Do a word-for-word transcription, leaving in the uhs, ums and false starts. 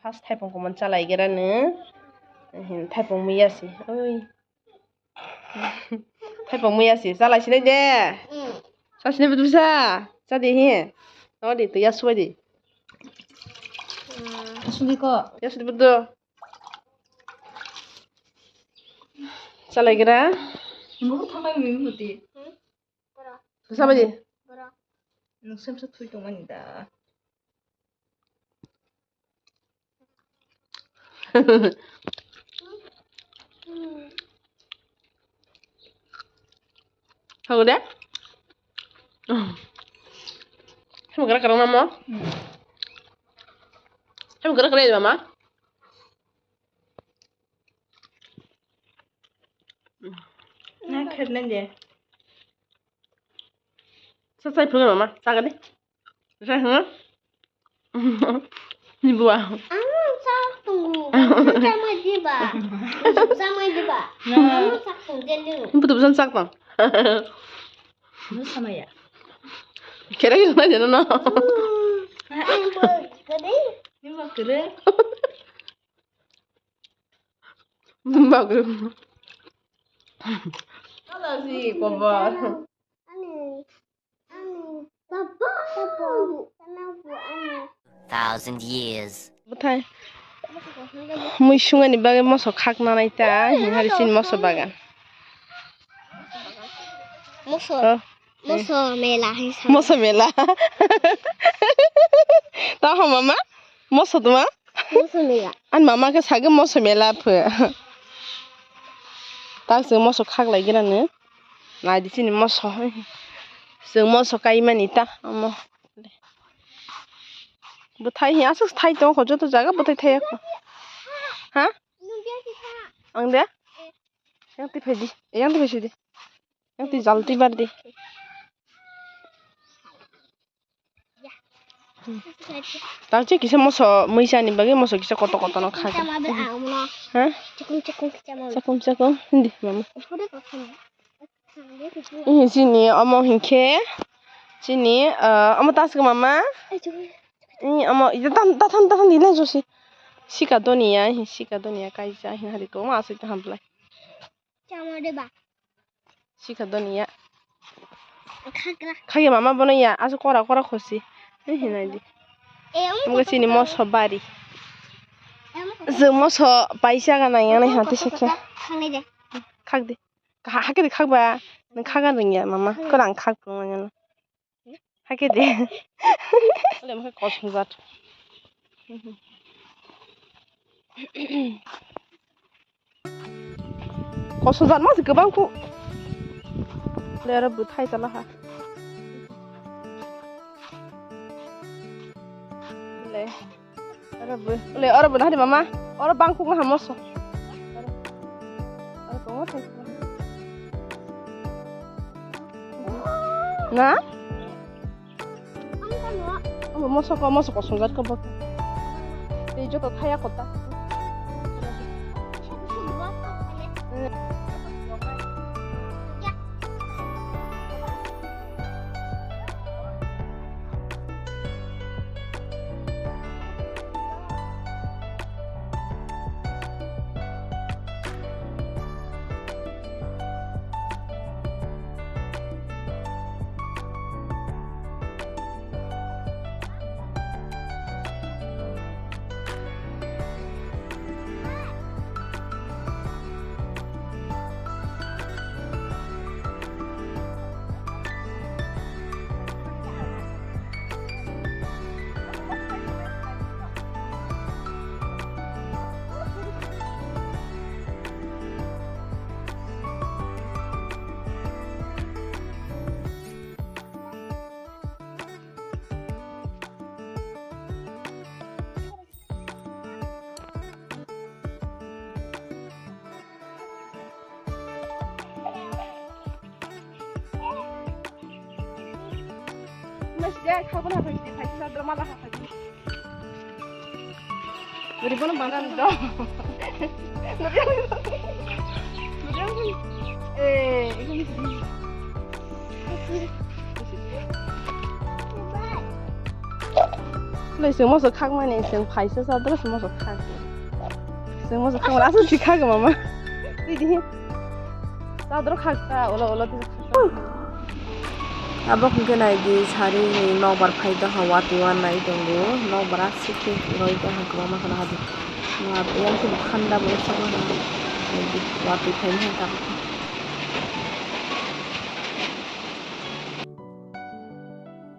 First thaipung kumon chalai gira no. Thaipung muya si. Oi. Thaipung muya si. Chalai sinai de. Mm. Sa sinai betul sa. Sa de he. No de tu ya suai de. Mm. Suli ko. Ya suli betul. Chalai gira. Nunggu thanglai mui muti. Sama di. Nung sem sa thui tong mani da. Hago de? Sem kara kara mama. Sem kara kara mama. Na kher na je. Sa sai phunga mama, sa gani. Sa hwnga. Ni bua. Ang sak tungu. Ang sak mai diba. Ang sak mai diba. Na. Ang sak tung jeli. Ni butuh pesan sak tang. Ni sama ya. Kira kira na jeno no. Ang bo kade. Ni bo kere. Bagus. Ala si kobar. Thousand years. Bwthai. Mui sungani bagwi moso khakna nai ta, hinhari sini moso bagan. Moso. Oh. Moso mela hai sa. Moso mela. Taho mama? Moso tuma? Moso mela. Ani mama khe sagwi moso mela pho. Tak chwng moso khaklai gira no. Naidi chini moso. Chwng moso kaimani ta omo. Bwthai hi aswk thai tongo joto jaga bwthai thai ya kho. Ha? Ang de? Yang twi phaidi. Yang twi phaidi. Yang twi jal twi bar di. Tang che kisa moso mui chani bagwi moso kisa koto koto no kha. Chama be ang no. Ha? Chikung chikung chama. Chakung chakung hindi mama. Ore ko khani. Ini sini omo hinkhe sini eh, omo tas ke mama. Ai chukung. Ini omo ida tan tan tan tan dile josi. Sika donia hi sika donia kaisa hi hari ko ma asai ta hamplai. Chama de ba. Sikha doni ya. Khagra. Khaya mama bono ya, asu kora kora khosi. Ni hinai di. Eh, omo sini moso bari. Omo je moso paisa ga nai ya nai hati sikha. Khanai de. Khak di. Kha hake di khak ba. Nang khaga ring ya mama. Khak. Ko rang khak pung ya. Hake de. Ole mokhe kosongjak. Kosongjak ma se kwbang ku. Le aro bwthai chala ha. Le. Oro bo, le, oro bo nahari mama. Oro bangkuk naha moso. Oro, oro tongo thai. Na? Abo moso ko, moso ko songjak ko bo. Tei joto thaya kota. Mas dia kau pun apa sih? Kau sadar malah apa sih? Beri pun mana dong? Eh, ini sih. Chwng moso khakmani, chwng phaisa chadra se moso khak. Chwng moso khakmani, aswk si khak mama. Twi di. Chadra khak ta, ulo ulo twi khak. Abo hwnkhe nai di, sari ni nokbar phai doha watwi uanai tongo, nokbar aswk khe roi doha kwbangma kheno hadi. Yang khe thanda bo sabo ha. Nai di, watwi phai doha tabuk.